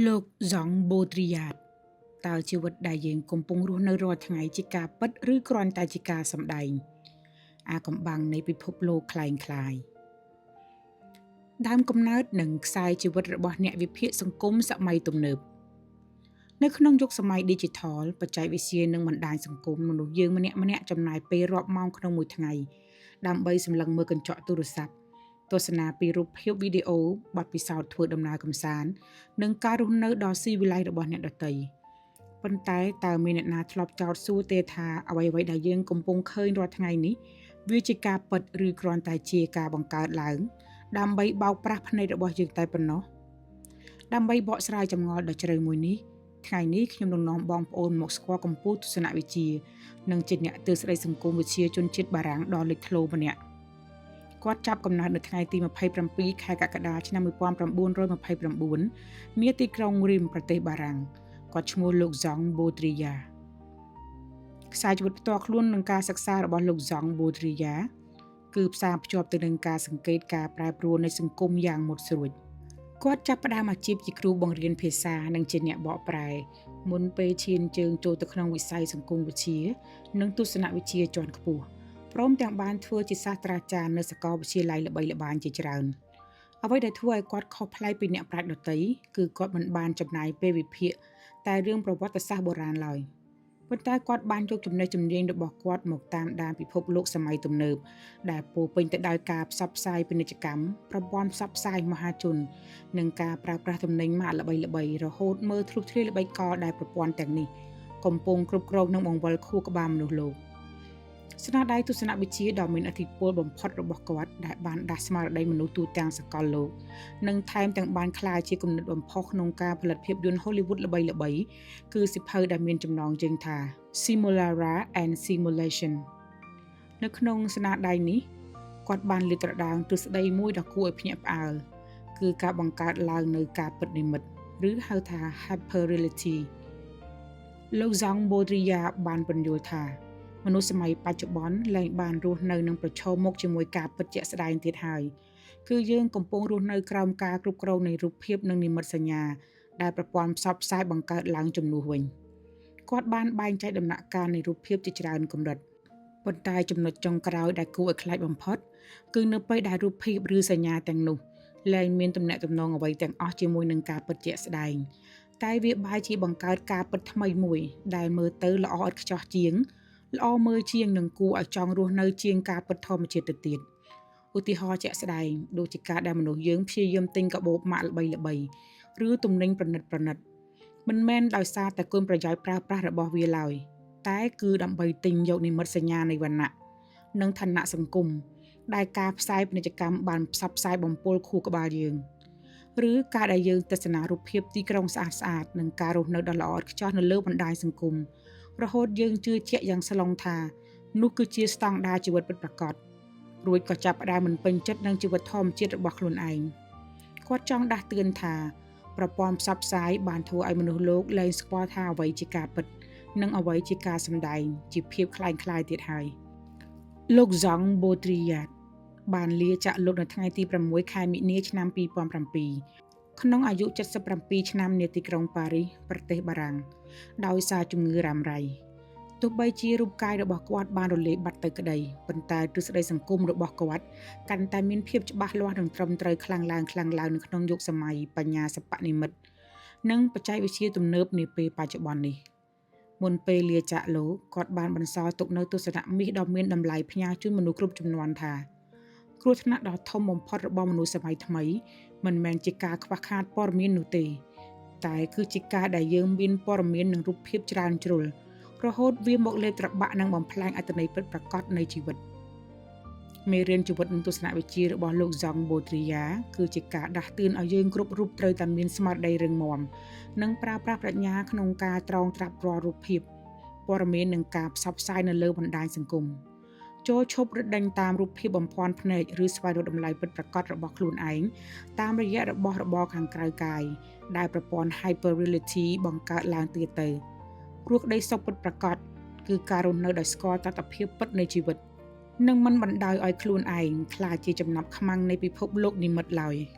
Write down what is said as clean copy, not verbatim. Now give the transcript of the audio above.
លោក ហ្សង់ បូទ្រីយ៉ាត តើជីវិតដែលយើងកំពុងរស់នៅរាល់ថ្ងៃជាការពិតឬគ្រាន់តែជាការសម្ដែង អាកំបាំងនៃពិភពលោកក្លែងក្លាយដើមកំណើតនិងខ្សែជីវិតរបស់អ្នកវិភាគសង្គមសម័យទំនើបនៅក្នុងយុគសម័យ Digital បច្ចេកវិទ្យានិងបណ្ដាញសង្គមមនុស្សយើងម្នាក់ៗចំណាយពេលរាប់ម៉ោងក្នុងមួយថ្ងៃដើម្បីសម្លឹងមើលកញ្ចក់ទូរស័ព្ទទស្សនាពីរូបភាពវីដេអូបទពិសោធន៍ធ្វើដំណើរកម្សាន្តនិងការរស់នៅដ៏ស៊ីវិល័យរបស់អ្នកដទៃប៉ុន្តែតើមានអ្នកណាធ្លាប់ចោទសួរទេថាអ្វីៗដែលយើងកំពុងឃើញរាល់ថ្ងៃនេះវាជាការពិតឬគ្រាន់តែជាការបង្កើតឡើងដើម្បីបោកប្រាស់ភ្នែករបស់យើងតែប៉ុណ្ណោះដើម្បីបកស្រាយចម្ងល់ដ៏ជ្រៅមួយនេះថ្ងៃនេះខ្ញុំនឹងនាំបងប្អូនមកស្គាល់កម្ពុជាទស្សនវិជ្ជានិងជាអ្នកទស្សនសង្គមវិទ្យាជនជាតិបារាំងដ៏លេចធ្លោម្នាក់គាត់ចាប់កំណើតនៅថ្ងៃទី27ខែកក្កដាឆ្នាំ1929នាទីក្រុងរីមប្រទេសបារាំងគាត់ឈ្មោះលោកហ្សង់បូទ្រីយ៉ាខ្សែជីវិតផ្ទាល់ខ្លួននិងការសិក្សារបស់លោកហ្សង់បូទ្រីយ៉ាគឺផ្សារភ្ជាប់ទៅនឹងការសង្កេតការប្រែប្រួលនៃសង្គមយ៉ាងមុតស្រួចគាត់ចាប់ផ្ដើមអាជីពជាគ្រូបង្រៀនភាសានិងជាអ្នកបកប្រែមុនពេលឈានជើងចូលទៅក្នុងវិស័យសង្គមវិទ្យានិងទស្សនវិជ្ជាជាន់ខ្ពស់ព្រមទាំងបានធ្វើជាសាស្ត្រាចារ្យនៅសាកលវិទ្យាល័យល្បីល្បាញជាច្រើនអ្វីដែលធ្វើឲ្យគាត់ខុសប្លែកពីអ្នកប្រាជ្ញដទៃគឺគាត់មិនបានចំណាយពេលវិភាគតែរឿងប្រវត្តិសាស្ត្របុរាណឡើយប៉ុន្តែគាត់បានយកចំណេះជំនាញរបស់គាត់មកតាមដានពិភពលោកសម័យទំនើបដែលពោពេញទៅដោយការផ្សព្វផ្សាយពាណិជ្ជកម្មប្រព័ន្ធផ្សព្វផ្សាយមហាជននិងការប្រើប្រាស់ទំនិញម៉ាកល្បីៗរហូតមើលធ្លុះធ្លាយល្បិចកលដែលប្រព័ន្ធទាំងនេះកំពុងគ្រប់គ្រងនិងបង្វិលខួរក្បាលមនុស្សលោកស្នាដៃទស្សនវិជ្ជាដ៏មានឥទ្ធិពលបំផុតរបស់គាត់ដែលបានដាស់ស្មារតីមនុស្សទូទាំងសកលលោកនិងថែមទាំងបានក្លាយជាគំនិតបំផុសក្នុងការផលិតភាពយន្ត Hollywood ល្បីៗគឺសៀវភៅដែលមានចំណងជើងថា Simulacra and Simulation នៅក្នុងស្នាដៃនេះគាត់បានលាតត្រដាងទ្រឹស្ដីមួយដ៏គួរឲ្យភ្ញាក់ផ្អើលគឺការបង្កើតឡើងនូវការពិតនិម្មិតឬហៅថា Hyper Reality លោកហ្សង់បូទ្រីយ៉ាបានពន្យល់ថាមនុស្សសម័យបច្ចុប្បន្នលែងបានរស់នៅនឹងប្រឈមមុខជាមួយការពិតជាក់ស្ដែងទៀតហើយគឺយើងកំពុងរស់នៅក្រោមការគ្រប់គ្រងនៃរូបភាពនិងនិមិត្តសញ្ញាដែលប្រព័ន្ធផ្សព្វផ្សាយបង្កើតឡើងជំនួសវិញគាត់បានបែងចែកដំណាក់កាលនៃរូបភាពជាច្រើនកម្រិតប៉ុន្តែចំណុចចុងក្រោយដែលគួរឲ្យខ្លាចបំផុតគឺនៅពេលដែលរូបភាពឬសញ្ញាទាំងនោះលែងមានទំនាក់ទំនងអ្វីទាំងអស់ជាមួយនឹងការពិតជាក់ស្ដែងតែវាបែរជាបង្កើតការពិតថ្មីមួយដែលមើលទៅល្អឥតខ្ចោះជាងល្អមើលជាងនិងគួរឲ្យចង់រស់នៅជាងការពិតធម្មជាតិទៅទៀតឧទាហរណ៍ជាក់ស្ដែងដូចជាការដែលមនុស្សយើងព្យាយាមទិញកាបូបម៉ាកល្បីៗឬទំនិញប្រណិតប្រណិតមិនមែនដោយសារតែគុណប្រយោជន៍ប្រើប្រាស់របស់វាឡើយតែគឺដើម្បីទិញយកនិមិត្តសញ្ញានៃវណ្ណៈនិងឋានៈសង្គមដែលការផ្សាយពាណិជ្ជកម្មបានផ្សព្វផ្សាយបំពុលខួរក្បាលយើងឬការដែលយើងទស្សនារូបភាពទីក្រុងស្អាតស្អាតនិងការរស់នៅដ៏ល្អឥតខ្ចោះនៅលើបណ្ដាញសង្គមរហូតយើងជឿជាក់យ៉ាងស្លងថានោះគឺជាស្តង់ដារជីវិតពិតប្រាកដរួចក៏ចាប់ផ្ដើមមិនពេញចិត្តនឹងជីវិតធម្មជាតិរបស់ខ្លួនឯងគាត់ចង់ដាស់តឿនថាប្រព័ន្ធផ្សព្វផ្សាយបានធ្វើឲ្យមនុស្សលោកលែងស្គាល់ថាអ្វីជាការពិតនិងអ្វីជាការសម្ដែងជាភាពក្លែងក្លាយទៀតហើយលោកហ្សង់បូទ្រីយ៉ាតបានលាចាកលោកនៅថ្ងៃទី6ខែមិនិនាឆ្នាំ2007ក្នុងអាយុ77ឆ្នាំនាទីក្រុងប៉ារីសប្រទេសបារាំងដោយសារជំងឺរ៉ាំរ៉ៃទោះបីជារូបកាយរបស់គាត់បានរលាយបាត់ទៅក្តីប៉ុន្តែទ្រឹស្ដីសង្គមរបស់គាត់កាន់តែមានភាពច្បាស់លាស់និងត្រឹមត្រូវខ្លាំងឡើងខ្លាំងឡើងនៅក្នុងយុគសម័យបញ្ញាសិប្បនិម្មិតនិងបច្ចេកវិទ្យាទំនើបនាពេលបច្ចុប្បន្ននេះមុនពេលលាចាកលោកគាត់បានបន្សល់ទុកនូវទស្សនៈមាសដ៏មានតម្លៃផ្ញើជូនមនុស្សគ្រប់ជំនាន់ថាគ្រោះថ្នាក់ដ៏ធំបំផុតរបស់មនុស្សសម័យថ្មីមិនមែនជាការខ្វះខាតព័ត៌មាននោះទេតែគឺជាការដែលយើងមានព័ត៌មាននិងរូបភាពច្រើនជ្រុលរហូតវាមកលេបត្របាក់និងបំផ្លាញអត្ថន័យពិតប្រាកដនៃជីវិតមេរៀនជីវិតនិងទស្សនវិជ្ជារបស់លោកហ្សង់បូទ្រីយ៉ាគឺជាការដាស់តឿនឲ្យយើងគ្រប់រូបត្រូវតែមានស្មារតីរឹងមាំនិងប្រើប្រាស់ប្រាជ្ញាក្នុងការត្រងត្រាប់រាល់រូបភាពព័ត៌មាននិងការផ្សព្វផ្សាយនៅលើបណ្ដាញសង្គមចូលឈប់រត់ដេញតាមរូបភាពបំភាន់ភ្នែកឬស្វែងរកតម្លៃពិតប្រាកដរបស់ខ្លួនឯងតាមរយៈរបស់របរខាងក្រៅកាយដែលប្រព័ន្ធ Hyper Reality បង្កើតឡើងទៀតទៅព្រោះក្តីសុខពិតប្រាកដគឺការរស់នៅដោយស្គាល់តថភាពពិតនៃជីវិតនិងមិនបណ្ដោយឲ្យខ្លួនឯងក្លាយជាចំណាប់ខ្មាំងនៃពិភពលោកនិម្មិតឡើយ។